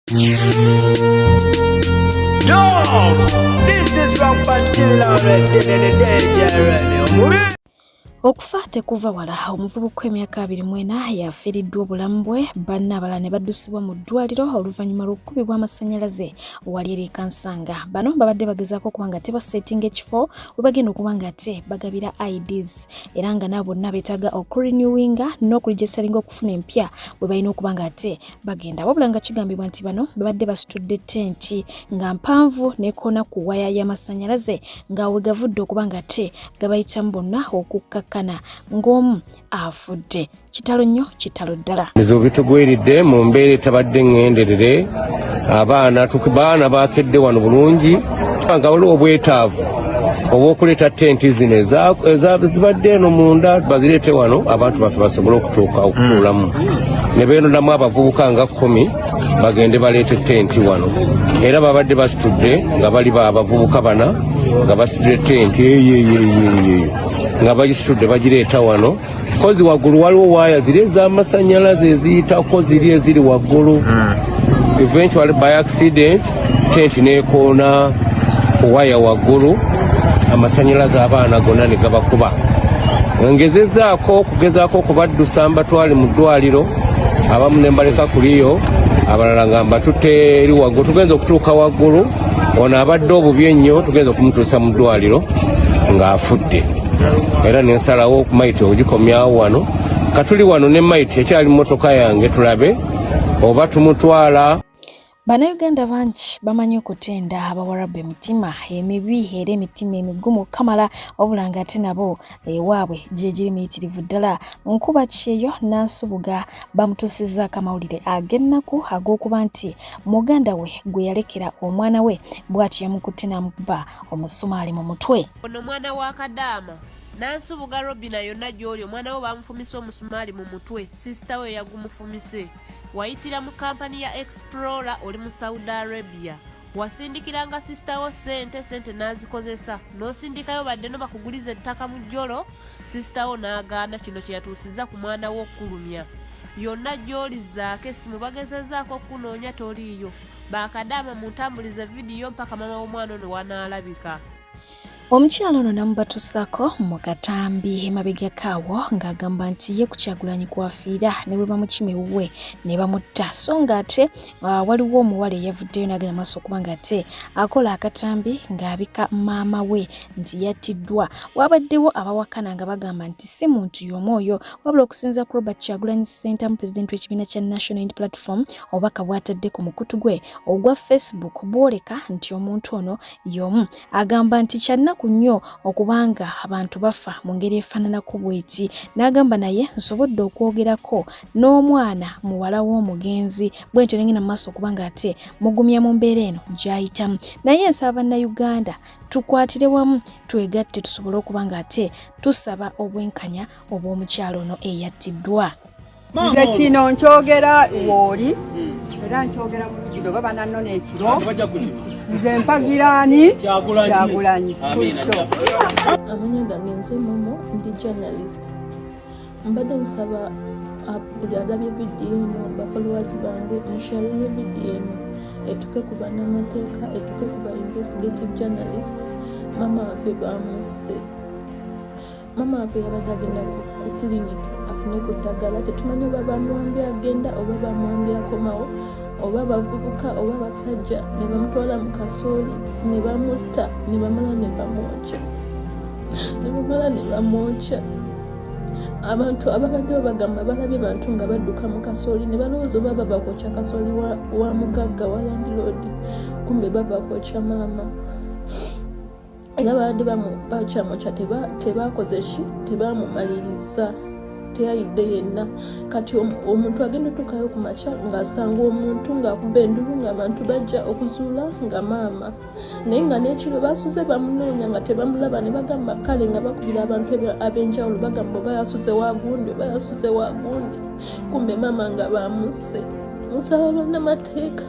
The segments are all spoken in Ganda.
Yo, this is Rampant Okufa tekuva wala. Omuvubuka emyaka 24 yafiiriddwa obulamu bwe, banne abalala ne baddusibwa mu ddwaliro oluvannyuma lw'okukubibwa amasannyalaze wali eri Kansanga. Bano babadde bagezaako okuba nga tebaseetinga ekifo we bagenda okuba nga ate bagabira IDs era nga nabo bonna beetaaga okurenewinga n'okuregistaringa okufuna empya we balina okuba nga ate bagenda, wabula nga kigambibwa nti bano babadde basitudde tenti nga mpanvu nekoona ku waya y'amasannyalaze nga we gavudde okuba nga ate gabayitamu bonna okukkakkana ng'omu afudde. Kitalo nnyo, kitalo ddala. Ebizibu bitugwiridde mu mbeera etabadde ŋŋenderere. Abaana baana bakedde wano bulungi nga waliwo obwetaavu obw'okuleeta tenti zino zibadde eno munda bazireete wano abantu baffe basobole okutuuka okutuulamu ne beenondamu abavubuka nga 10 bagende baleete tenti wano. Era babadde basitudde nga bali abavubuka bana nga basitudde tenti eyoeyoeyoeyo nga bagisitudde bagireeta wano kozi waggulu waliwo waaya ziri ez'amasannyalaze eziyitako ziri eziri waggulu. Eventually, by accident, tent nekoona ku waya waggulu, amasannyalaze abaana gonna ne gabakuba. Ngezezaako okugezaako okubaddusa mbatwale mu ddwaliro, abamu ne mbaleka kuliyo, abalala nga mbatutte eri waggulu. Tugenza okutuuka waggulu, ono abadde obubi ennyo, tugenza okumutuusa mu ddwaliro ng'afudde, era nensalawo maiti ogikomyawo wano. Katuli wano ne maiti ekyali mu motoka yange, tulabe oba tumutwala. Bannayuganda bangi bamanyi okutenda Abawarabu emitima emibi era emitima emigumu kamala, wabula ng'ate nabo ewaabwe gye giri miyitirivu ddala. Nkuba kyeyo Nansubuga bamutuusizzaako amawulire ag'ennaku ag'okuba nti muganda we gwe yalekera omwana we bw'atyo yamukutte n'amukuba omusumaali mu mutwe. Ono mwana wa Kadaama Nansubuga Robina, yonna gy'oli, omwana wo bamufumise omusumaali mu mutwe, sister we yagumufumise. Wayitira mu kampani ya Explorer, oli mu Saudi Arabia, wasindikiranga sister wo sente, sente n'azikozesa, n'osindikayo badde no bakuguliza ettaka mu jjolo, sister wo n'agaana. Kino kye yatuusiza ku mwana wo okkulumya. Yonna gy'oli zaako essimu, bagezezaako okukunoonya, toliiyo. Bakadaama, muntambulize vidiyo mpaka mama w'omwana ono wanaalabika. Omukyala ono namubatusako mu katambi emabegako awo ng'agamba nti ye ku Kyagulanyi kwafiira ne bwe bamukima ewuwe ne bamutta, so ng'ate waliwo omuwala eyavuddeyo n'agenda maaso okuba ng'ate akola akatambi ng'abika maama we nti yattiddwa. Wabaddewo abawakana nga bagamba nti si muntu y'omu oyo, wabula okusinziira ku Robert Kyagulanyi Ssentamu, pulezidenti w'ekibiina kya National Unity Platform, obubaka bw'atadde ku mukutu gwe ogwa Facebook bwoleka nti omuntu ono y'omu. Agamba nti kyannaku nnyo okubanga abantu bafa mu ngeri efaananako bweti, n'agamba naye nsobodde okwogerako n'omwana muwala w'omugenzi, bwentyo nengenda mu maaso okuba nga ate mugumya mu mbeera eno gy'ayitamu. Naye nsaba Bannayuganda tukwatire wamu, twegatte, tusobole okuba nga ate tusaba obwenkanya obw'omukyalo ono eyattiddwa. Nze kino nkyogera wooli era nkyogera mu lujjudo, baba nannona ekiro, nze mpagiraani Kyagulanyi. Amanya gange nze Momo, ndi journalist. Mbadde nsaba buli alabye vidiyo eno, bafollowers bange, musharinge vidiyo eno etuke ku bannamateeka, etuke ku ba investigative journalists. Mama waffe bamusse. Mama waffe yabadde agenda ku clinic afune ku ddagala. Tetumanyi oba bamuwambye agenda oba bamuwambye akomawo, oba bavubuka oba basajja, ne bamutwala mu kasooli ne bamutta, ne bamala ne bamwokya, ne bamala ne bamwokya. Abantu ababaddewo bagamba balabye bantu nga badduka mu kasooli ne balowooza oba bava kwokya kasooli wa mugagga, wa landlord, kumbe bava kwokya maama. Era babadde bakyamwokya, tebakoze ki, tebamumaliriza, teyayidde yenna. Kati omuntu agenda otuukayo ku makya ng'asanga omuntu ng'akuba endulu, ng'abantu bajja okuzuula nga maama, naye nga n'ekiro basuze bamunoonya nga tebamulaba, ne bagamba kale nga bakubira abantu ab'enjawulo, bagamba oba yasuze wa gundi, oba yasuze wa gundi, kumbe maama nga bamusse. Nsaba bannamateeka,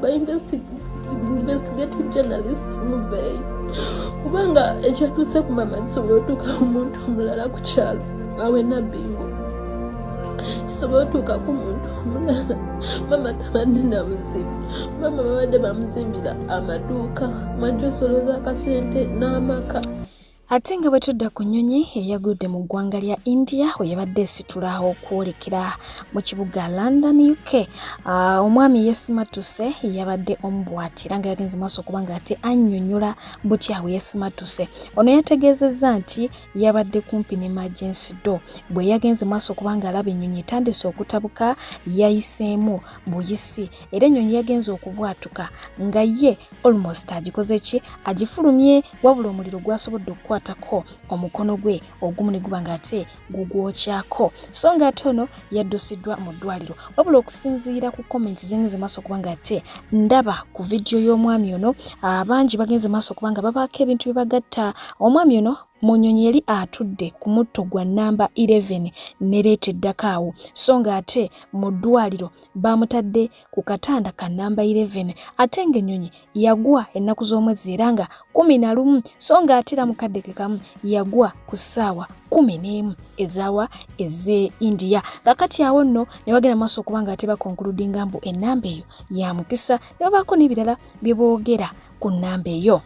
ba investigative journalists, muveeyo, kubanga ekyatuuse ku mama kisobola otuuka omuntu omulala ku kyalo awe Nabbingo. Kisobole otuuka ku muntu omulala. Maama tabadde na buzibu. Maama babadde bamuzimbira amaduuka mwajja osoloza akasente n'amaka. Ate nga bwe tudda ku nnyonyi eyagudde mu ggwanga lya India we yabadde esitula okwolekera mu kibuga London UK, omwami yesimattuse yabadde omu bw'ati era nga yagenze maaso okuba ng'ate annyonnyola butya bwe yesimattuse. Ono yategeezezza nti yabadde kumpi ne emergency door bwe yagenze maaso okuba ng'alaba ennyonyi etandise okutabuka yayiseemu buyisi era ennyonyi yagenze okubwatuka nga ye almost agikoze ki agifulumye wabula omuliro gwasobodde okukwatako omukono gwe ogumu ne guba ng'ate gugwokyako so ng'ate ono yaddusiddwa mu ddwaliro wabula okusinziira ku comments zengenze maaso okuba ng'ate ndaba ku vidiyo y'omwami ono abangi bagenze maaso okuba nga babaako ebintu bye bagatta omwami ono mu nnyonyi yali atudde ku mutto gwa nnamba 11 ne leeta eddako awo so ng'ate mu ddwaliro baamutadde ku katanda ka nnamba 11 ate ng'ennyonyi yagwa ennaku z'omwezi era nga 11 so ng'ate era mu kadde ke kamu yagwa ku ssaawa 11 ezaawa ez'e India. Kakati awo nno ne bagenda maaso okuba nga ate bakonkuludinga mbu ennamba eyo ya mukisa ne babaako n'ebirala bye boogera ku nnamba eyo.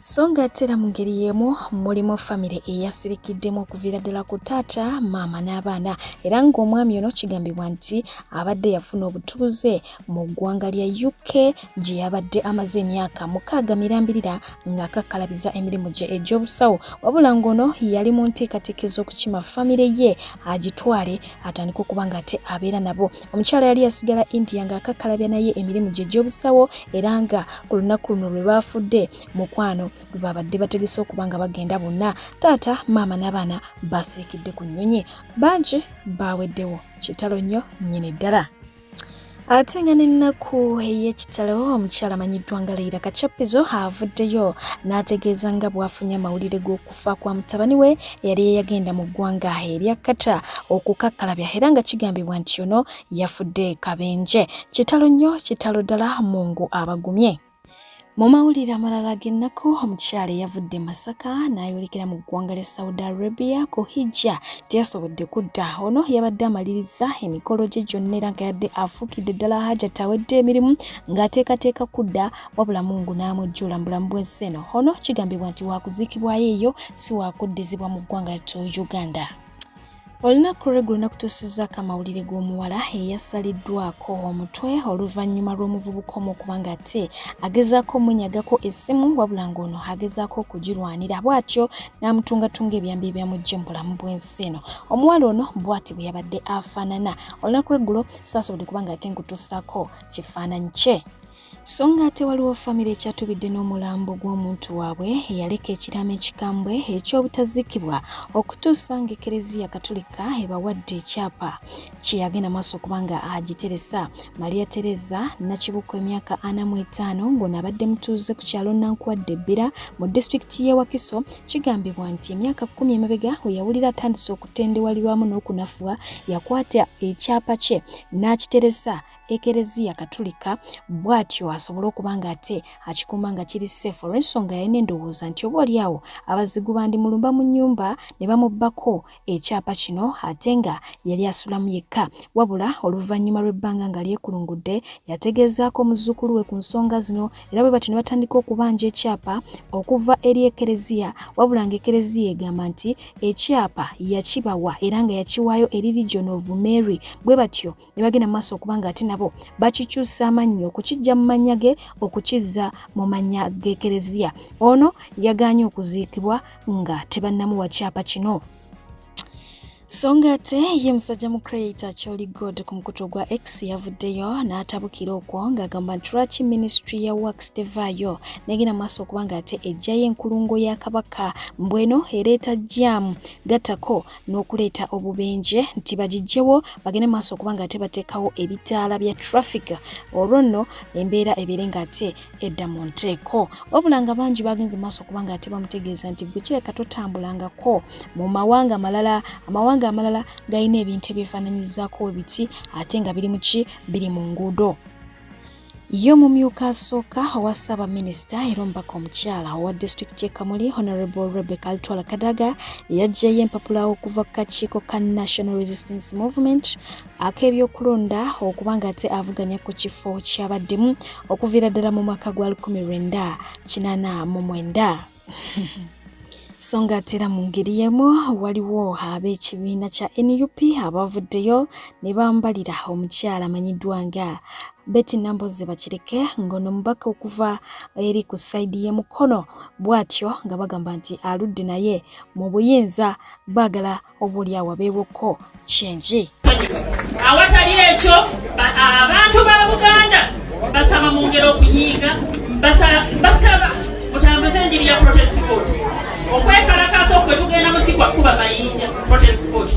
So ng'ate era mu ngeri y'emu mulimu famire eyasirikiddemu okuviira ddala ku taata, maama n'abaana era ng'omwami ono kigambibwa nti abadde yafuna obutuuze mu ggwanga lya UK gye yabadde amaze emyaka 6 mirambirira ng'akakkalabiza emirimu gye egy'obusawo wabula ng'ono yali mu nteekateeka ez'okukima famire ye agitwale atandike okuba ng'ate abeera nabo. Omukyala yali yasigala India ng'akakkalabya naye emirimu gye egy'obusawo era nga ku lunaku luno lwe baafudde mukwano lwe babadde bategese okuba nga bagenda bonna taata maama n'abaana basirikidde ku nnyonyi bangi baaweddewo kitalo nnyo nnyini ddala. Ate nga n'ennaku ey'ekitalo omukyala amanyiddwa nga Leila Kachapizo avuddeyo n'ategeeza nga bw'afunye amawulire g'okufa kwa mutabani we eyali yeyagenda mu ggwanga erya Qatar okukakkalabya era nga kigambibwa nti ono yafudde kabenje. Kitalo nnyo, kitalo ddala, Mungu abagumye. Mu mawulire amalala ag'ennaku, omukyala eyavudde e Masaka n'ayolekera mu ggwanga lya Saudi Arabia ku hijja teyasobodde kudda. Ono yabadde amaliriza emikolo gye gyonna era nga yadde afuukidde ddala hajat awedde emirimu ng'ateekateeka kudda wabula Mungu n'amwejjuula mu bulamu bw'ensi eno. Ono kigambibwa nti waakuziikibwayo eyo si waakuddizibwa mu ggwanga lyattu Uganda. Olunaku lw'eggulo nakutuusizzaako amawulire g'omuwala eyasaliddwako omutwe oluvannyuma lw'omuvubuka omu okuba nga ate agezaako omunyagako essimu wabula ng'ono agezaako okugirwanira bw'atyo n'amutungatunga ebyambi ebyamuggye mu bulamu bw'ensi eno. Omuwala ono bw'ati bwe yabadde afaanana. Olunaku lw'eggulo saasobodde kuba nga ate nkutuusaako kifaananyi kye. So nga ate waliwo famire ekyatubidde n'omulambo gw'omuntu waabwe eyaleka ekiraamo ekikambwe eky'obutaziikibwa okutuusa ng'Ekereziya Katulika ebawadde ekyapa kye yagenda maaso okuba nga agiteresa. Maria Tereza Nakibuko emyaka 45 ng'ono abadde mutuuze ku kyalo Nankuwadde Bbira mu disitulikiti y'e Wakiso kigambibwa nti emyaka 10 emabega we yawulira atandise okutendewalirwamu n'okunafuwa yakwata ekyapa kye n'akiteresa Ekereziya Katulika bw'atyo asobole okuba ng'ate akikuuma nga kiri safe olw'ensonga yalina endowooza nti oba oli awo abazigu bandimulumba mu nnyumba ne bamubbako ekyapa kino ate nga yali asulamu yekka. Wabula oluvannyuma lw'ebbanga nga lyekulungudde yategeezaako muzzukulu we ku nsonga zino era bwe batyo ne batandika okubanja ekyapa okuva eri Ekereziya wabula ng'Ekereziya egamba nti ekyapa yakibawa era nga yakiwaayo eri Legion of Mary bwe batyo ne bagenda mu maaso okuba nga ate nabo bakikyusa amannya okukiggya mu mannya ge okukizza mu mannya g'Ekereziya. Ono yagaanye okuziikibwa nga tebannamuwa kyapa kino. So nga ate ye musajja mu creator Choli God ku mukutu ogwa X yavuddeyo n'atabukira okwo ng'agamba nti lwaki minisitule ya Works tevaayo negenda mu maaso okuba nga ate eggyayo enkulungo ya Kabaka mbweno ereeta jjaamu gattako n'okuleeta obubenje nti bagiggyewo bagende maaso okuba nga ate bateekawo ebitaala bya traffic olwo nno embeera ebeere nga ate edda mu nteeko wabula nga bangi bagenze maaso okuba nga ate bamutegeeza nti gwe kireka totambulangako mu mawanga malala amawanga amalala galina ebintu ebyefaananyizaako ebiti ate nga biri muki biri mu nguudo. Ye omumyuka asooka owa Ssaabaminisita era omubaka omukyala owa disitulikiti y'e Kamuli Honorable Rebecca Alitwala Kadaga yaggyeyo empapula okuva ku kakiiko ka National Resistance Movement ak'ebyokulonda okuba nga ate avuganya ku kifo ky'abaddemu okuviira ddala mu mwaka gwa 1989. So nga ate era mu ngeri y'emu waliwo ab'ekibiina kya nup abavuddeyo ne bambalira omukyala amanyiddwa nga Betty Nambooze Bakireke ng'ono mubaka okuva eri ku sayidi y'e Mukono bw'atyo nga bagamba nti aludde naye mu buyinza baagala oboolyawo abeewokko kyengi. Awatali ekyo abantu ba Buganda basaba mwongere okunyiiga, basaba mutambuze enjiri ya protest vote. Okwekalakaasa okwo tugendamu si kwa kukuba mayinja, protest vote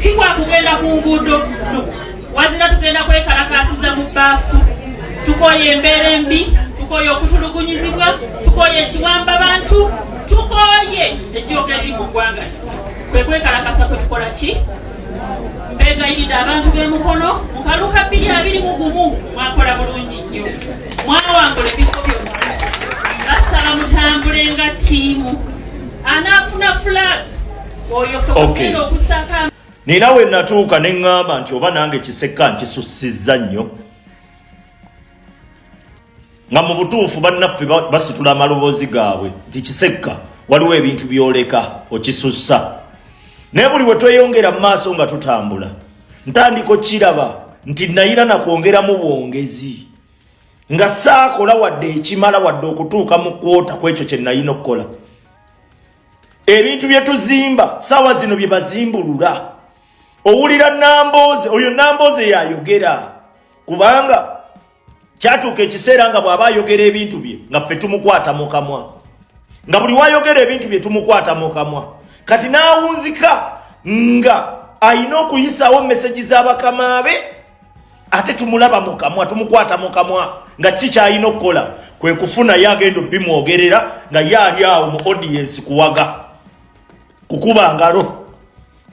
si kwa kugenda ku nguudo, no wazira tugenda kwekalakaasiza mu bbaafu. Tukooye embeera embi, tukooye okutulugunyizibwa, tukooye ekiwamba bantu, tukooye ejjooga eriri mu ggwanga. Kwe kwekalakasa kwe tukola ki? Mbeegayiridde abantu b'e Mukono mu kalulu ka 2021 mwakola bulungi nnyo, mwawangula ebifo byonna. Basaba mutambule nga ttiimu, anaafuna flag oyo ffe kugenda okusaka. Nina we natuuka ne ŋŋamba nti oba nange kisekka nkisussizza nnyo, nga mu butuufu bannaffe basitula amaloboozi gaabwe nti kisekka waliwo ebintu byoleka okisussa. Naye buli we tweyongera mu maaso nga tutambula, ntandika okukiraba nti nayira nakwongeramu bwongezi nga saakola wadde ekimala wadde okutuuka mu kwota ku ekyo kye nayina okukola. Ebintu bye tuzimba saawa zino bye bazimbulula. Owulira Nambooze, oyo Nambooze yayogera, kubanga kyatuuka ekiseera nga bw'aba ayogera ebintu bye nga ffe tumukwata mu kamwa, nga buli wayogera ebintu bye tumukwata mu kamwa. Kati n'awunzika nga alina okuyisaawo mesegi z'abakama be, ate tumulaba mu kamwa, tumukwata mu kamwa, nga ki kyalina okukola kwe kufuna ye agenda obimwogerera nga ye ali awo mu audience kuwaga kukuba ngalo.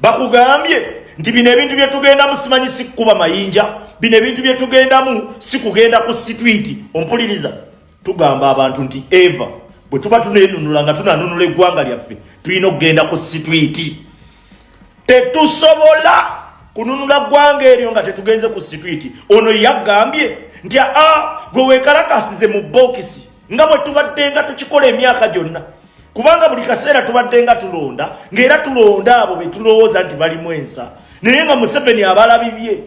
Bakugambye nti bino ebintu bye tugendamu simanyi si kukuba mayinja, bino ebintu bye tugendamu si kugenda ku sitwiti. Ompuliriza, tugamba abantu nti eva bwe tuba tunenunula nga tunanunula eggwanga lyaffe tulina okugenda ku sitwiti. Tetusobola kununula ggwanga eryo nga tetugenze ku sitwiti. Ono yagambye nti aa gwe weekalakasize mu bokisi nga bwe tubadde nga tukikola emyaka gyonna, kubanga buli kaseera tubadde nga tulonda ng'era tulonda abo be tulowooza nti balimu ensa, naye nga Museveni abala bibye.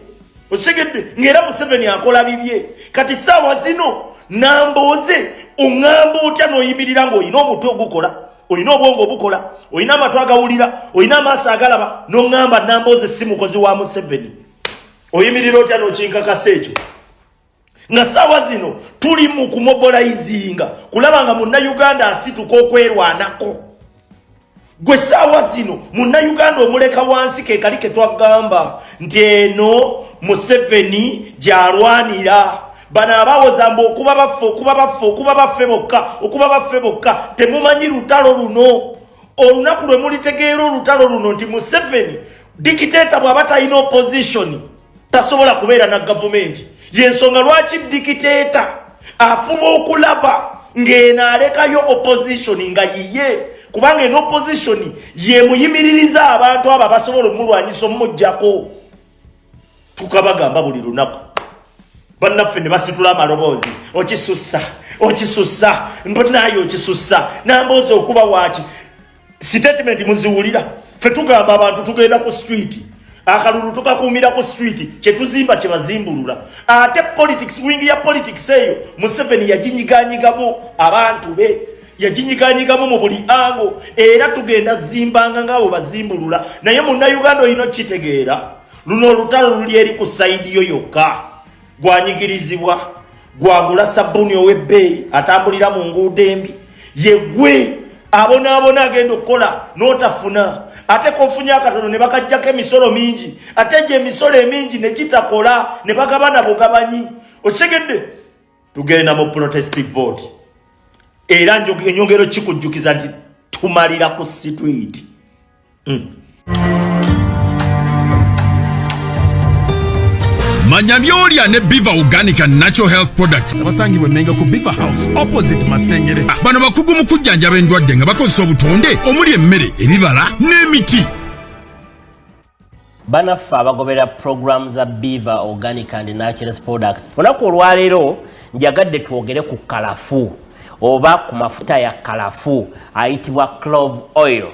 Okitegedde? Ng'era Museveni akola bibye. Kati saawa zino Nambooze oŋŋamba otya n'oyimirira ng'olina omutwe ogukola, olina obwongo obukola, olina amatu agawulira, olina amaaso agalaba, n'oŋŋamba Nambooze si mukozi wa Museveni? Oyimirira otya n'okinkakasa ekyo nga saawa zino tuli mu kumobilizinga kulaba nga munnayuganda asituka okwerwanako? Gwe saawa zino munnayuganda omuleka wansi, ke kali ke twagamba nti eno Museveni gy'alwanira. Bano abawoza mbu okuba baffe, okuba baffe, okuba baffe bokka, okuba baffe bokka, temumanyi lutalo luno. Olunaku lwe mulitegeera olutalo luno nti Museveni dikiteeta bw'aba talina opposition tasobola kubeera na gavumenti. Yensonga lwaki dikiteeta afuba okulaba ng'eno alekayo opposition nga yiye, kubanga eno opposition yemuyimiririza abantu abo abasobola omulwanyisa omumuggyako. Tukabagamba buli lunaku bannaffe ne basitula amaloboozi, okisussa, okisussa, mbunaye okisussa, Nambooze okuba waaki. Statement muziwulira. Ffe tugamba abantu tugenda ku street, akalulu tukakuumira ku street, kyetuzimba kyebazimbulula. Ate politics, wingi ya politics eyo Museveni yaginyiganyigamu abantu be, yaginyiganyigamu mu buli ango, era tugenda zimbanga ngaabo bazimbulula. Naye munnayuganda olina okukitegeera, luno olutalo luli eri ku sayidi yo yokka. Gwanyigirizibwa, gwagula sabbuuni ow'ebbeeyi atambulira mu nguudo embi, yegwe abonaabona agenda okukola n'otafuna, ate kofunye akatono ne bakajjako emisolo mingi, ate gye emisolo emingi ne gitakola ne bagabana bugabanyi. Okitegedde? Tugenda mu protest vote, era enyongero kikujjukiza nti tumalira ku sitwiti. Manya by'olya ne Biva Organic and Natural Health Products abasangibwa Emmengo ku Biva House opposite Masengere. Bano bakugu mu kujjanjaba endwadde nga bakozesa obutonde omuli emmere, ebibala n'emiti. Banaffe abagobera pulogulaamu za Beaver Organic and Natural Products, olunaku olwaleero njagadde twogere ku kalafu oba ku mafuta ya kalafu ayitibwa clove oil.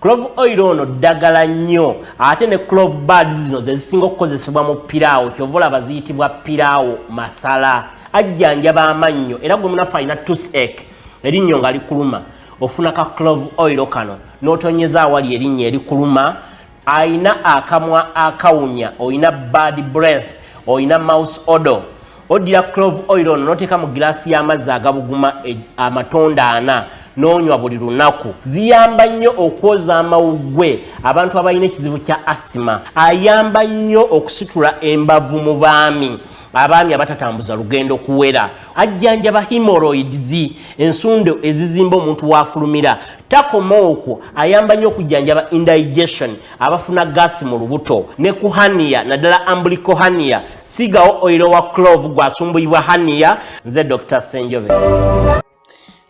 Clove oil ono ddagala nnyo, ate ne clove buds zino ze zisinga okukozesebwa mu piraawo, kyova olaba ziyitibwa piraawo masala. Ajjanjaba amannyo, era gwe munafu alina toothache, erinnyo nga likuluma, ofuna ka clove oil kano n'otonyeza awali erinnyo erikuluma. Ayina akamwa akawunya, oyina bad breath, oyina mouth odor, oddira clove oil ono n'oteeka mu gilaasi y'amazzi agabuguma amatonda ana n'onywa buli lunaku. Ziyamba nnyo okwoza amawuggwe, abantu abalina ekizibu kya asima. Ayamba nnyo okusitula embavu mu baami, abaami abatatambuza lugendo kuwera. Ajjanjaba hemorrhoids, ensundo ezizimba omuntu wafulumira. Takoma okwo, ayamba nnyo okujjanjaba indigestion, abafuna gasi mu lubuto, ne ku hernia, naddala umbilical hernia. Sigawo oil wa clove gwasumbuyibwa hernia. Nze Dr Senjobe.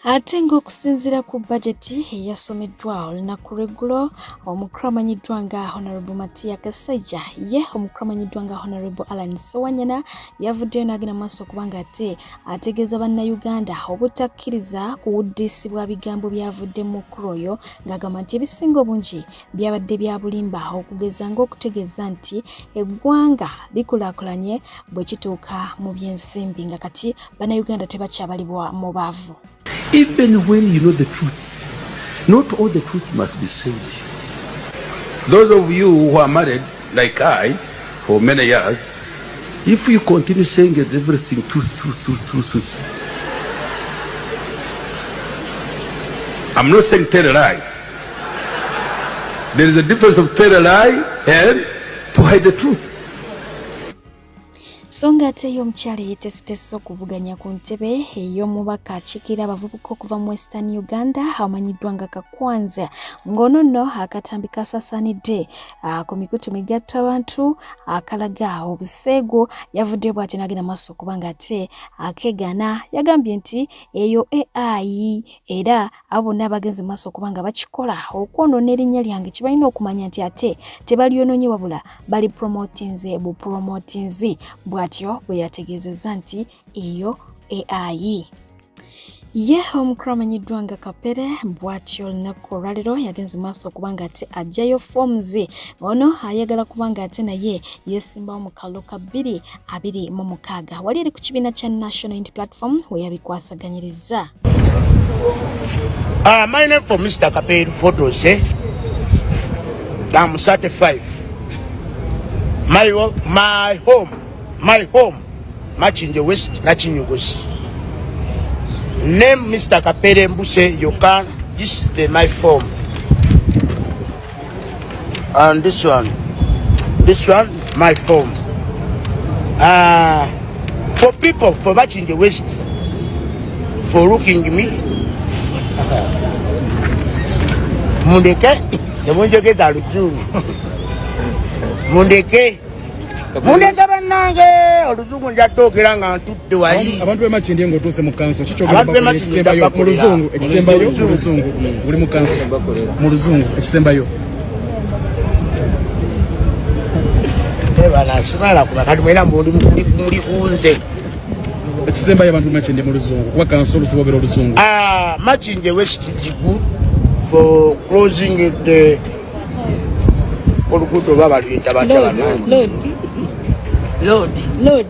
Ate ng'okusinziira ku bajeti eyasomeddwa olunaku lw'eggulo, omukulu amanyiddwa nga Honorable Matia Kasaija, ye omukulu amanyiddwa nga Honorable Allan Ssewanyana yavuddeyo n'agenda mu maaso kubanga ate ategeeza Bannayuganda obutakkiriza kuwuddiisibwa bigambo byavudde mu mukulu oyo, ng'agamba nti ebisinga obungi byabadde bya bulimba, okugeza ng'okutegeeza nti eggwanga likulaakulanye bwe kituuka mu by'ensimbi, nga kati Bannayuganda tebakyabalibwa mu baavu. Even when you know the truth, not all the truth must be said. Those of you who are married, like I, for many years, if you continue saying that everything truth, truth, truth, truth, truth, I'm not saying tell a lie. There is a difference of tell a lie and to hide the truth. So nga ate ye omukyala eyeteeseteese okuvuganya ku ntebe ey'omubaka akiikirira abavubuka okuva mu Western Uganda amanyiddwa nga Kakwanza, ng'ono nno akatambi kasaasaanidde ku mikutu migattabantu akalaga obuseegu, yavuddeyo bw'atyo n'agenda mu maaso okuba nga ate akeegaana. Yagambye nti eyo AI, era abo bonna abagenze mu maaso okuba nga bakikola okwonoona erinnya lyange kye balina okumanya nti ate tebalyonoonye, wabula bali promotinze bupromotinzi. Bw'atyo bwe yategeezezza nti eyo AI. Ye omukulu amanyiddwa nga Kapere bw'atyo olunaku olwaleero yagenze maaso okuba nga ate aggyayo forms. Ono ayagala kuba nga ate naye yeesimbawo mu kalulu ka 2026, wali eri ku kibiina kya National Unity Platform we yabikwasaganyiriza. My name for Mr. Kapere Photos, eh? I'm 35. My home, Makindye West, Nakinyuguzi. Name Mr. Kapere Mbuse, you can, this is my form. And this one, my form. For people, for Makindye West, for looking me, mundeke temunjogeza luzungu, mundeke, mundeke bannange, oluzungu njaddogera nga ntudde wali. Abantu b'e Makindye, ng'otuuse mu kanso, Abantu b'e Makindye kikyogera mu luzungu ekisembayo, mu luzungu, uli mu kanso, mu luzungu ekisembayo. Bana simala kuba kati mwena muli muli kunze. Ekisembayo abantu b'e Makindye mu luzungu, kuba kanso olusi boogera oluzungu. Ah, Makindye West is good for closing the oluguudo oba baluyita batya bannange? Road. Road.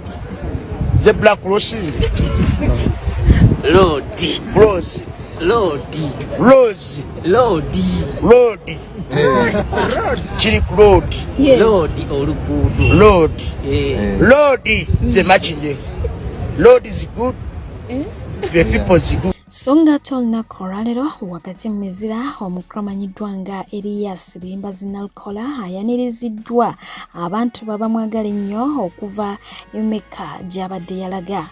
Zebra crossing. Road. Close. Road. Rose. Road. Road. Kiri ku road. Road, oluguudo. Road. Eh. Road. The Makindye. Road is good. The people is good. So nga ate olunaku olwaleero wakati mu mizira, omukulu amanyiddwa nga Erias Luyimbazi Nalukoola ayaniriziddwa abantu babamwagala ennyo okuva e Mecca gy'abadde yalaga.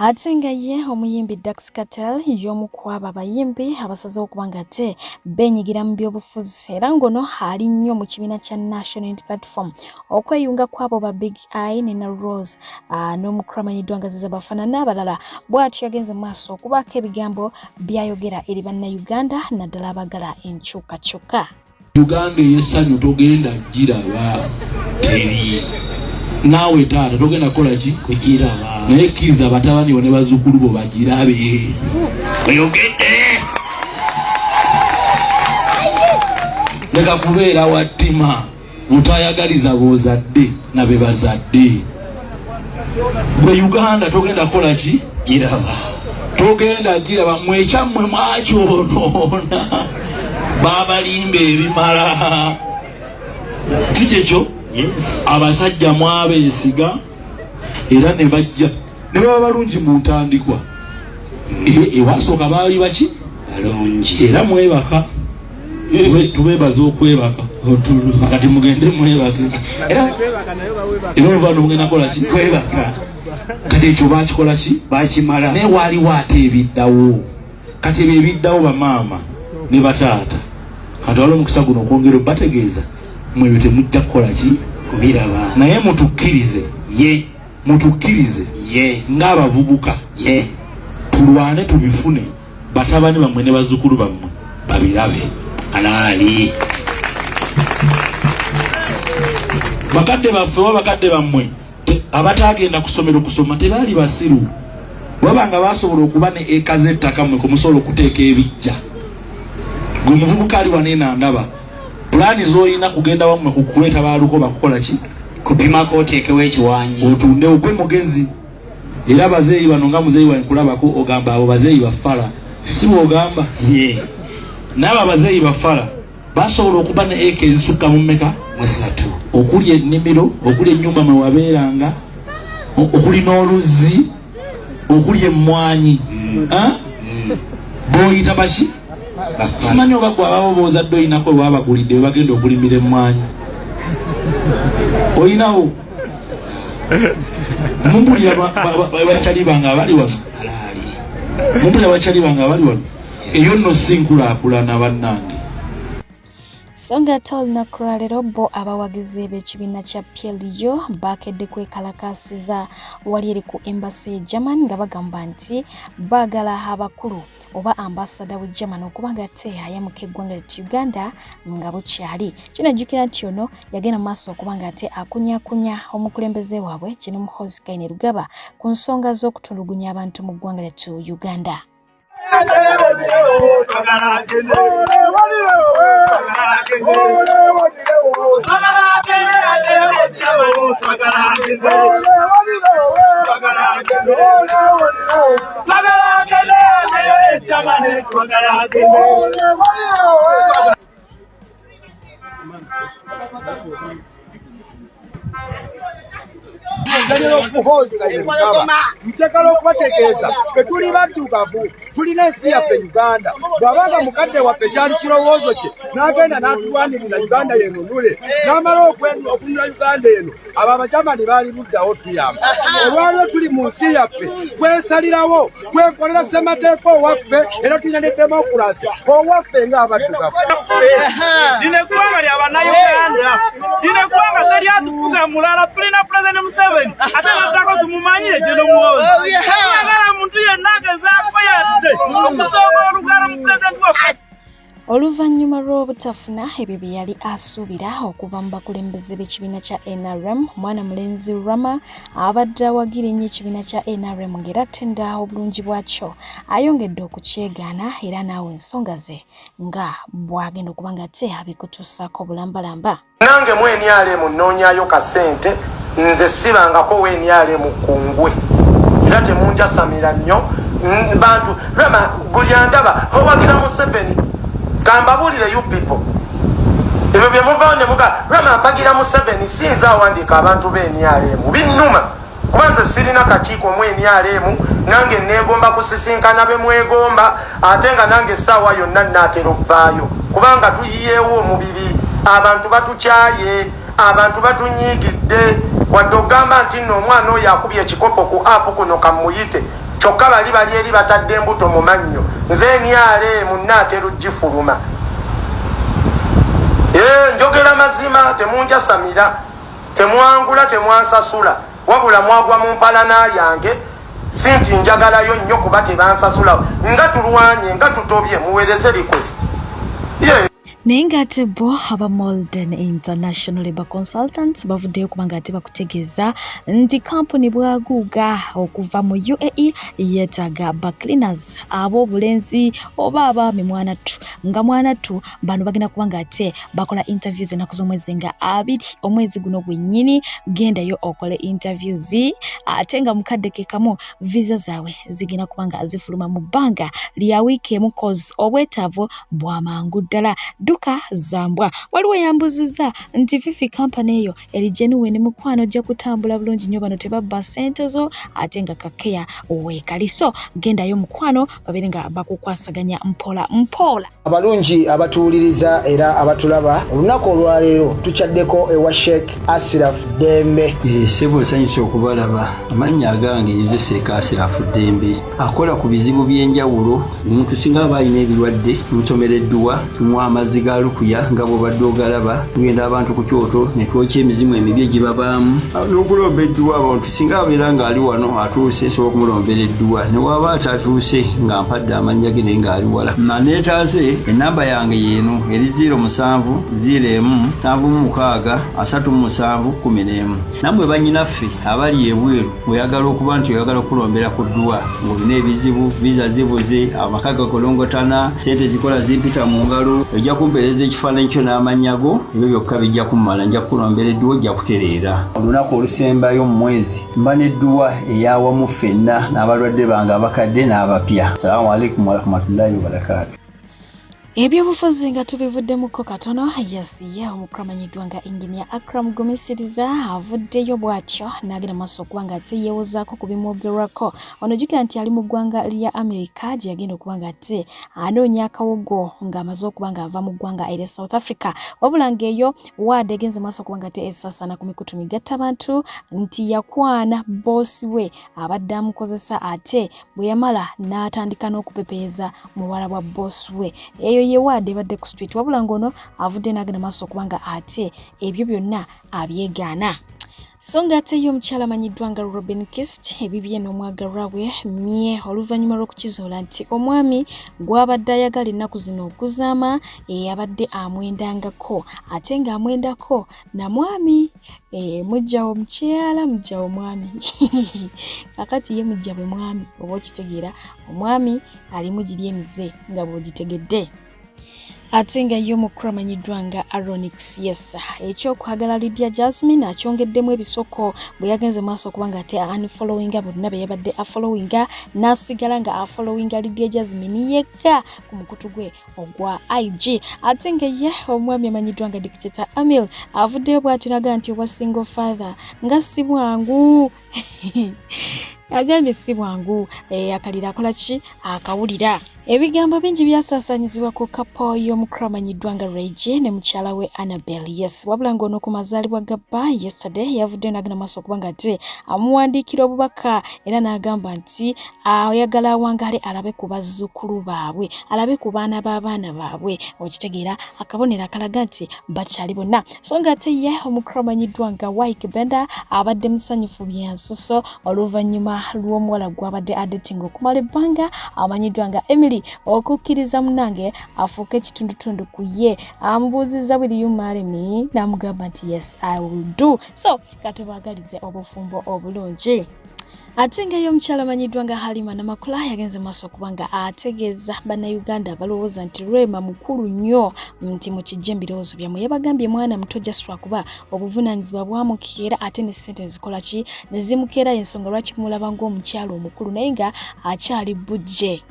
Ate nga ye omuyimbi Dax Kartel y'omu ku abo abayimbi abasazeewo okuba nga ate beenyigira mu byobufuzi era ng'ono ali nnyo mu kibiina kya National Unity Platform okweyunga ku abo ba Big Eye ne na Rose n'omukulu amanyiddwa nga Ziza Bafana n'abalala. Bw'atyo yagenze mu maaso okubaako ebigambo by'ayogera eri Bannayuganda naddala abaagala enkyukakyuka. Uganda ey'essanyu togenda giraba teri naawe taata togenda kukola ki kugiraba naye kkiriza batabani bo ne bazzukulu bo bagirabe oyogedde leka kubeera wa ttima butayagaliza bozadde na be bazadde gwe uganda togenda kukola ki giraba togenda giraba mwe ekyammwe mwakyonoona babalimba ebimala si kyekyo abasajja mwabeesiga era ne bajja ne baba balungi mu ntandikwa ewasooka baali baki balungi era mwebaka tubebaza okwebaka kati mugende mwebake era oluvannyuma mugenda kola ki kwebaka kati ekyo bakikola ki bakimala naye waaliwo ate ebiddawo kati ebyo ebiddawo bamaama ne bataata kati waliwo omukisa guno okwongera obategeeza mwebyo temujja kukola ki kubiraba naye mutukkirize ye mutukkirize ye ng'abavubuka ye tulwane tubifune batabani bammwe ne bazzukulu bammwe babirabe alaali bakadde baffe oba bakadde bammwe abataagenda kusomero kusoma tebaali basiru baba nga basobola okuba ne eka z'ettaka mwe kumusobola okuteeka ebijja gwe muvubuka ali wano eno andaba pulaani z'olina kugenda wammwe ku kuleeta baalukoba kukola ki kupimako oteekewo ekiwanyi otundewo gwe mugezi era bazeeyi bano nga muzeeyi wange kulabako ogamba abo bazeeyi bafala si bwogamba naabo abazeeyi bafala basobola okuba ne eka ezisukka mu mmeka musatu okuli ennimiro okuli ennyumba mwe wabeeranga okuli n'oluzzi okuli emmwanyi mm. Mm. boyita baki simanyi oba gwe ababo bozadde olinako webabagulidde webagenda okulimira emmwanyi olinawo mumpulira bakyali bange abali wano mumpulira bakyali bange abali wano eyo nno si nkulaakulana bannange. So nga ate olunaku lwaleero bo abawagizi b'ekibiina kya PLU baakedde kwekalakaasiza wali eri ku embassy e German nga bagamba nti baagala abakulu oba ambasada w'e German okuba nga ate ayamuka eggwanga lyattu Uganda nga bukyali. Kinajjukira nti ono yagenda mu maaso okuba nga ate akunyakunya omukulembeze waabwe Gen Muhoozi Kainerugaba ku nsonga z'okutulugunya abantu mu ggwanga lyattu Uganda. Njagala okubategeeza fe tuli baddugavu, tulina ensi yaffe Uganda. Bw'abanga mukadde waffe kyali kirowoozo kye n'agenda n'atulwanirira Uganda yenunule, n'amala okununula Uganda eno, abo Abajamani baali luddawo tuyamba. Olwaliro tuli mu nsi yaffe, twesalirawo, twekolera ssemateeka owaffe era tulina ne demokulasi owaffe ng'abaddugavu. Lino eggwanga lya Bannayuganda, lino eggwanga teri atufuga mulala. Tulina Pulezidenti Museveni ate naddako tumumanyi ye Gen Muhoozi. Tetwagala muntu yenna agezaako yadde okusonga olugalo mu pulezidenti waffe. Oluvannyuma lw'obutafuna ebyo bye yali asuubira okuva mu bakulembeze b'ekibiina kya NRM, mwana mulenzi Rama abadde awagira ennyo ekibiina kya NRM ng'era atenda obulungi bwakyo ayongedde okukyegaana era n'awa ensonga ze nga bw'agenda okuba nga ate abikutuusaako obulambalamba. Nange mu nrm nnoonyayo kasente nze sibangako we nrm kungwe era temunjasamira nnyo bantu rema gulyandaba owagira museveni kambabuulire you people ebyo byemuvawo nemuga rema mpagira museveni sinza awandiika abantu be nrm binnuma kuba nze sirina kakiiko mu nrm nange neegomba kusisinkana be mwegomba ate nga nange essaawa yonna nnaatera okuvaayo kubanga tuyiyeewo omubiri abantu batukyaye abantu batunyiigidde wadde okugamba nti nno omwana oyo akubye ekikopo ku apu kuno kamuyite. Kyokka bali bali eri batadde embuto mu mannyo. Nze NRM nnaatera ogifuluma. Eh, njogera mazima, temunjasamira, temwangula, temwansasula, wabula mwagwa mu mpalana yange. Si nti njagalayo nnyo kuba tebansasula, nga tulwanye nga tutobye, muweereze request. Yeah. Naye ng'ate bo aba Molden International Labour Consultants bavuddeyo kubanga ate bakutegeeza nti kampuni bwaguuga okuva mu UAE yeetaaga ba cleaners ab'obulenzi oba abaami mwanattu nga mwanattu. Bano bagenda kuba nga ate bakola interviews ennaku z'omwezi nga 20 omwezi guno gwennyini. Gendayo okole interviews, ate nga mukadde ke kamu visa zaabwe zigenda kuba nga zifuluma mu bbanga lya wiiki emu, cause obwetaavu bwa mangu ddala, dduka zambwa. Waliwo yambuzizza nti Fifi, kampani eyo eri genuine? Mukwano, ojja kutambula bulungi nnyo, bano tebabba ssente zo, ate nga kakeya weekali. So gendayo mukwano, babeere nga bakukwasaganya mpola mpola. Abalungi abatuwuliriza era abatulaba, olunaku olwaleero tukyaddeko ewa Sheikh Asiraf Ddembe. Ssebo, nsanyusa okubalaba. Amannya agange nze Sheikh Asirafu Ddembe, akola ku bizibu by'enjawulo. Omuntu singa aba alina ebirwadde, tumusomera edduwa, tumuwa amazzi ga lukuya nga bw'obadde ogalaba. Tugenda abantu ku kyoto ne twokya emizimu emibi egibabaamu n'okulomba edduwa. Abantu singa abeera ng'ali wano atuuse, nsobola okumulombera edduwa, ne waba atatuuse nga mpadde amannya ge naye ng'ali wala naneetaase. Enamba yange yeeno eri 07 01 76 37 11. Nammwe bannyinaffe abali ebweru, oyagala okuba nti oyagala okulombera ku dduwa ng'olina ebizibu, visa zibuze, amaka gakolongotana, sente zikola zimpita mu ngalo, ojja kumpeereza ekifaananyi kyo n'amannya go, ebyo byokka bijja kummala, nja kukulombera edduwa, ojja kutereera. Olunaku olusembayo mu mwezi mba n'edduwa eyawamu ffenna n'abalwadde bange abakadde n'abapya. Salaamu alaikum warahmatullahi wabarakaatu. Ebyobufuzi nga tubivuddemuko katono, yasiye omukulu amanyiddwa nga Engineer Akram Gumisiriza avuddeyo bw'atyo n'agenda maaso okuba nga ate yeewozaako ku bimwogerwako. Ono jjukira nti ali mu ggwanga lya Amerika gye yagenda okuba nga ate anoonya akawogo ng'amaze okuba nga ava mu ggwanga erya South Africa, wabula ng'eyo waade egenze maaso okuba nga ate esaasaana ku mikutu migattabantu nti yakwana bboosi we abadde amukozesa, ate bwe yamala n'atandika n'okupepeeza muwala bwa boss we. Eyo ye waade ebadde ku street, wabula ng'ono avudde n'agenda maaso okuba nga ate ebyo byonna abyegaana. So nga ate ye omukyala amanyiddwa nga Robin Kist, ebibye n'omwagalwa we mye oluvannyuma lw'okukizuula nti omwami gw'abadde ayagala ennaku zino okuzaama eyabadde amwendangako, ate ng'amwendako na mwami. Mujjawo omukyala, mujjawo omwami, kakati ye mujja bwe mwami, oba okitegeera omwami alimu giri emize nga bw'ogitegedde. Ate nga ye omukulu amanyiddwa nga Aronix, yes, ekyokwagala Lydia Jasmine akyongeddemu ebisoko bwe yagenze maaso okuba nga ate unfollowinga bonna be yabadde afollowinga, n'asigala nga afollowinga Lydia Jasmine yekka ku mukutu gwe ogwa IG. Ate nga ye omwami amanyiddwa nga Dictator Amil avuddeyo bw'atyo naga nti obwa single father nga si bwangu. Agambye si bwangu, akalira akola ki akawulira. Ebigambo bingi byasaasaanyizibwa ku kapo y'omukulu amanyiddwa nga Regi ne mukyala we Annabel. Yes, wabula ng'ono ku mazaalibwa ga bba yesterday yavuddeyo n'agenda maaso okuba nga ate amuwandiikira obubaka, era n'agamba nti ayagala awangaale alabe ku bazzukulu baabwe, alabe ku baana b'abaana baabwe, okitegeera akabonero akalaga nti bakyali bonna. So nga ate ye omukulu amanyiddwa nga Wyke Benda abadde musanyufu byansuso oluvannyuma lw'omuwala gw'abadde adetinga okumala ebbanga amanyiddwa nga Emily okukkiriza munnange afuuke ekitundutundu ku ye. Amubuuzizza will you marry me, n'amugamba nti yes, I will do so. Katubaagalize obufumbo obulungi. Ate nga ye omukyala amanyiddwa nga Halima Namakula yagenze maaso okuba nga ategeeza bannayuganda abalowooza nti Rema mukulu nnyo nti mukijje ebirowoozo byammwe. Yabagambye mwana muto just lwakuba obuvunaanyizibwa bwamukeera, ate ne ssente zikola ki ne zimukeera, ensonga lwaki mulaba ng'omukyala omukulu naye nga akyali bujje.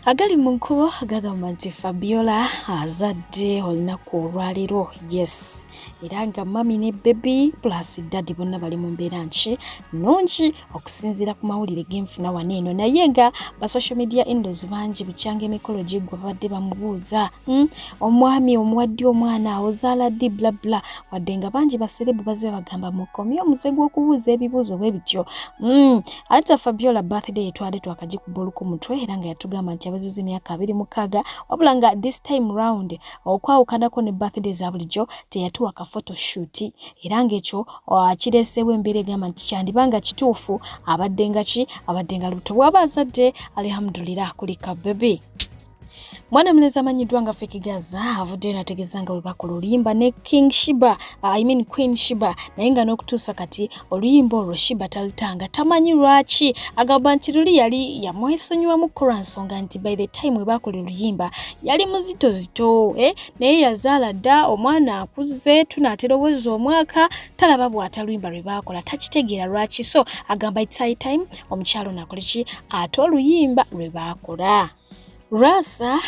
Agali mu nkubo gagamba nti Fabiola azadde olunaku olwaleero, yes, era nga mami ne baby plus daddy bonna bali mu mbeera nki nnungi okusinziira ku mawulire genfuna wano eno. Naye nga ba social media indos bangi bukyanga emikolo giggwa babadde bamubuuza, omwami omuwadde omwana ozaala ddi bla bla, wadde nga bangi baserebu bazze bagamba mukomye omuze gw'okubuuza ebibuuzo bwe bityo. Ate Fabiola birthday etwade twakagikuba oluku mutwe era nga yatugamba nti awezezza emyaka 26, wabula nga this time round okwawukanako ne birthday za bulijjo teyatuwa ka photoshoot, era ng'ekyo kireeseewo embeera egamba nti kyandiba nga kituufu abadde nga ki abadde nga lubuto. Bw'aba azadde alhamdulillah kulika baby. Mwana mulenzi amanyiddwa nga Fik Gaza avuddeyo n'ategeeza nga bwe bakola oluyimba ne King Shiba, I mean Queen Shiba, naye nga n'okutuusa kati oluyimba olwo Shiba talutanga, tamanyi lwaki. Agamba nti luli yali yamwesonyiwamu lwa nsonga nti by the time we bakola oluyimba yali muzitozito, naye yazaala dda, omwana akuze, tunaatera oweza omwaka, talaba bw'ata luyimba lwe baakola, takitegeera lwaki. So agamba it's high time omukyalo naakole ki ate oluyimba lwe baakola. Rasa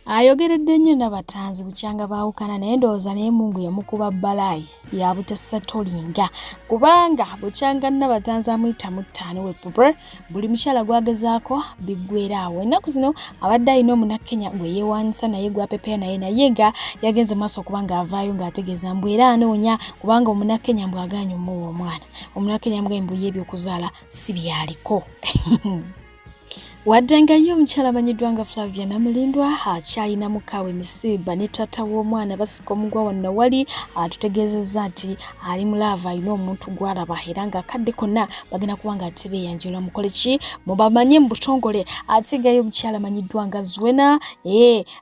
ayogeredde nnyo n'abatanzi bukyanga baawukana, naye ndowooza naye Mungu yamukuba balaayi yabutasatolinga, kubanga bukyanga Nabatanzi amuyita mu ttaano we pubre buli mukyala gwagezaako biggwera awo. Ennaku zino abadde alina omunakkenya gwe yeewaanyisa naye gwapepeya naye, naye nga yagenze maaso okuba ng'avaayo ng'ategeeza mbu era anoonya, kubanga omunakkenya mbu agaanye omuwa omwana. Omunakkenya mbu mbu ye ebyokuzaala si byaliko. Wadde nga ye omukyala amanyiddwa nga Flavia Namulindwa akyalina mukaawe misiiba ne taata w'omwana basika omugwa wano wali, atutegeezezza nti ali mu laava, alina omuntu gw'alaba era ng'akadde konna bagenda kuba nga ate beeyanjula mukole ki mubamanye mu butongole. Ate nga ye omukyala amanyiddwa nga Zuena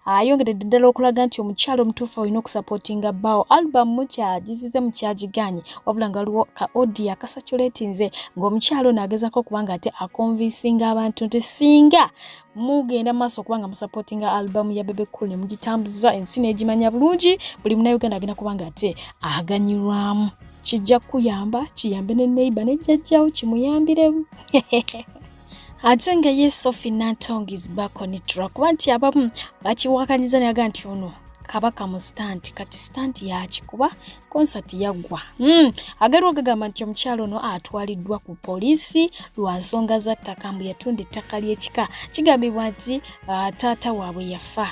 ayongeredde ddala okulaga nti omukyala omutuufu olina okusapootinga bbaawo. Album mukyagizize mukyagiganye, wabula nga waliwo ka audio akasaculetinze ng'omukyala ono agezaako okuba nga ate akonvinsinga abantu nti singa mugenda maaso okuba nga musapootinga albamu ya Bebe Cool ne mugitambuza ensi n'egimanya bulungi, buli munnayuganda agenda kuba nga ate aganyulwamu. Kijja kukuyamba, kiyambe ne neighbor ne jjajjawo kimuyambiremu. Ate nga ye Sophie Nantongo is back on track, kuba nti abamu bakiwakanyiza naye nti ono kabaka mu stunt, kati stunt yakikuba concert yaggwa. Agaliwo gagamba nti omukyalo ono atwaliddwa ku poliisi lwa nsonga za ttaka, mbu yatunda ettaka ly'ekika. Kigambibwa nti taata waabwe yafa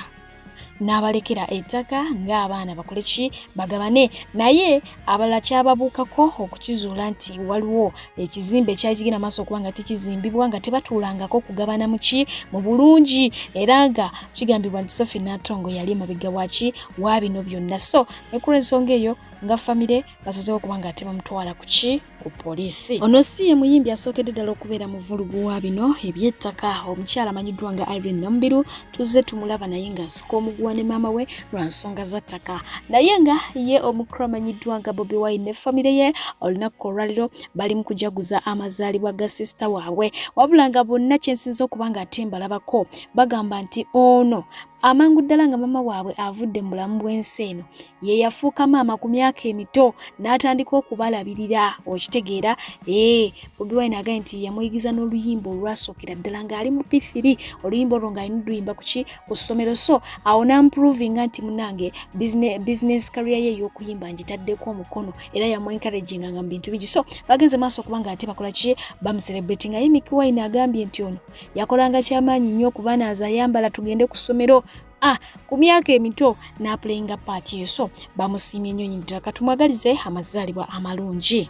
n'abalekera ettaka ng'abaana bakole ki bagabane, naye abalala kyababuukako okukizuula nti waliwo ekizimbe ekyali kigenda maaso okuba nga tekizimbibwa nga tebatuulangako kugabana muki mu bulungi, era nga kigambibwa nti Sophie Nantongo yali emabega waki wa bino byonna. So ne ku lw'ensonga eyo nga famire basazeewo okuba nga tebamutwala ku ki ku poliisi. Ono si ye muyimbi asookedde ddala okubeera mu vvulugu wa bino eby'ettaka. Omukyala amanyiddwa nga Irene Namubiru tuzze tumulaba naye ng'asika omuguwa ne maama we lwa nsonga za ttaka, naye nga ye omukulu amanyiddwa nga Bobi Wine ne famire ye olunaku olwaliro bali mu kujaguza amazaalibwa ga sisita waabwe, wabula nga bonna kyensinza okuba nga ate mbalabako bagamba nti ono amangu ddala nga maama waabwe avudde mu bulamu bw'ensi eno ye yafuuka maama ku myaka emito n'atandika okubalabirira. Okitegeera? Bobi Wine agambye nti yamuyigiza n'oluyimba olwasookera ddala ng'ali mu P3, oluyimba olwo ng'alina oluyimba ku ki ku ssomero. So awo n'amprovinga nti munnange business career ye ey'okuyimba ngitaddeko omukono, era yamuencouraginga nga mu bintu bingi. So bagenze maaso okuba nga ate bakola ki bamucelebratinga. Ye Mikie Wine agambye nti ono yakolanga kyamaanyi nnyo okubanaaza ayambala tugende ku ssomero ku myaka emito n'aplayinga part eyo. So bamusiimye nnyo nnyini ddala, katumwagalize amazaalibwa amalungi.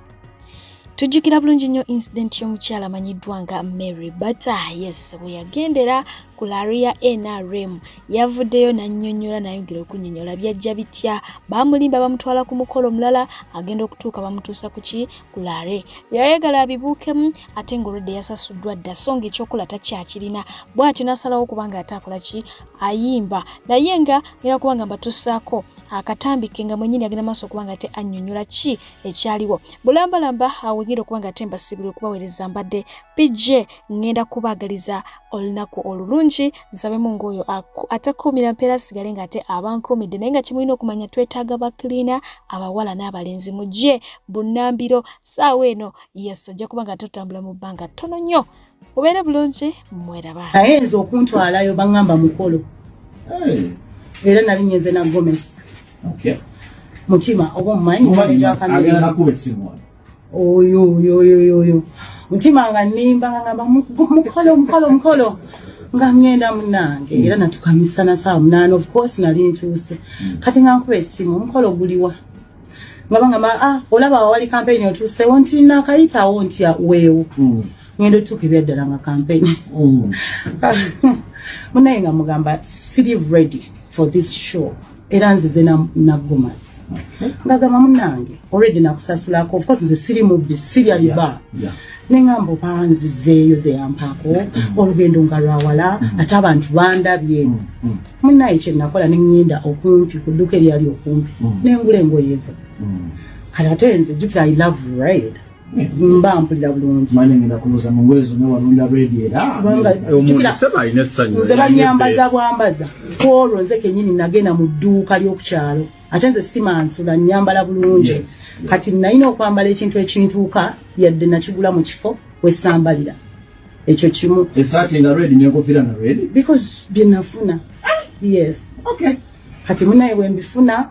Tujjukira bulungi nnyo incident y'omukyala amanyiddwa nga Mary Bata. Yes, bwe yagendera ku laari ya NRM yavuddeyo n'annyonnyola n'ayongera okunnyonnyola byajja bitya, baamulimba bamutwala ku mukolo omulala, agenda okutuuka bamutuusa ku ki ku laare, yayagala abibuukemu ate ng'olwedde yasasuddwa dda, so ng'ekyokola takyakirina, bw'atyo n'asalawo okuba nga ate akola ki ayimba, naye nga ngenda kuba nga mbatuusaako Akatambi ke nga mwennyini agenda maaso okuba nga ate annyonnyola ki ekyaliwo bulambalamba. Awo ngenda okuba nga ate mbasibula okubaweereza, mbadde PJ, ngenda kubaagaliza olunaku olulungi. Nsabemu ng'oyo atakuumira mpeera asigale nga ate abankuumidde, naye nga kyemulina okumanya, twetaaga ba cleaner abawala n'abalenzi. Mujje bunnambiro saawa eno. Yes, ojja kuba nga ate otambula mu bbanga ttono nnyo. Mubeere bulungi, mweraba. Naye nze okuntwalayo baŋŋamba mukolo, era nali nyenze na Gomes mutima oba omumanyi, oyo oyo oyo oyo mutima, nga nimba nga ngamba mukolo, mukolo, mukolo, nga ŋŋenda munange. Era natuka misana saawa 8, of course nali ntuuse. Kati nga nkuba essimu, omukolo guliwa? Nga bangamba, ah, olaba wawali campaign otuusewo, nti nakayitawo ntya weewo. Ngenda otuuka, ebyaddala nga campaign munaye, nga mugamba siri ready for this show, era nzize na Gomas. Ngagamba munange, already nakusasulako, of course nze siri mubbi, sirya riba. Neŋŋamba oba nzizeeyo zeyampaako olugendo nga lwawala, ate abantu bandabye. Munaye kyenakola, neŋŋenda okumpi ku dduuka eryali okumpi, nengula engoye ezo. Kati ate nze jjukira, I love red, mba mpulira bulungi. Ngenda kubuuza mu ngoye zonna walonda red era? Kubanga nze banyambaza bwambaza kwolwo, nze kenyini nagenda mu dduuka ly'okukyalo, ate nze simansula, nyambala bulungi. Kati nalina okwambala ekintu ekintuuka, yadde nakigula mu kifo wesambalira ekyo kimu. Esaati nga red n'enkofiira nga red? Because bye nafuna, yes. Kati munaye bwe mbifuna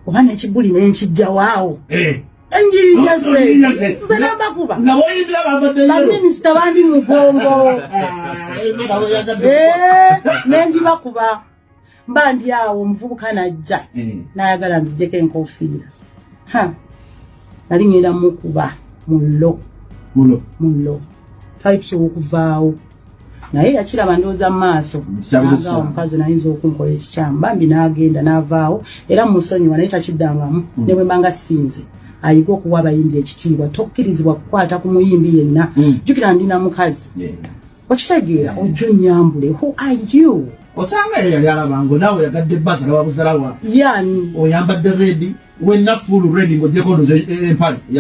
oba nekibuli nenkijjawaawo, enjiri nze nambakuba. Nga boyimbira bambadde yellow. Baminisita bandi mugongo. Nenjibakuba, mba ndi awo, omuvubuka najja n'ayagala nzijeko enkofiira. Ha, nali ngenda mukuba mullo. Mulo. Mullo, twali tusobola okuvaawo, naye yakiraba ndowooza mu maaso Kyabuze. nagaawo omukazi nayinza okunkola ekikyamu. Bambi n'agenda n'avaawo, era musonyiwa, naye takiddangamu. Ne bwe mbanga sinze, ayiga okuwa abayimbi ekitiibwa. Tokkirizibwa kukwata ku muyimbi yenna. Jjukira ndi na mukazi, okitegeera? Ojja onyambule, who are you? Osanga ye yali alaba ngo naawe yagadde basi nga babuzalawa. Yani oyambadde red, wenna full red ng'ogyeko ndoza empale.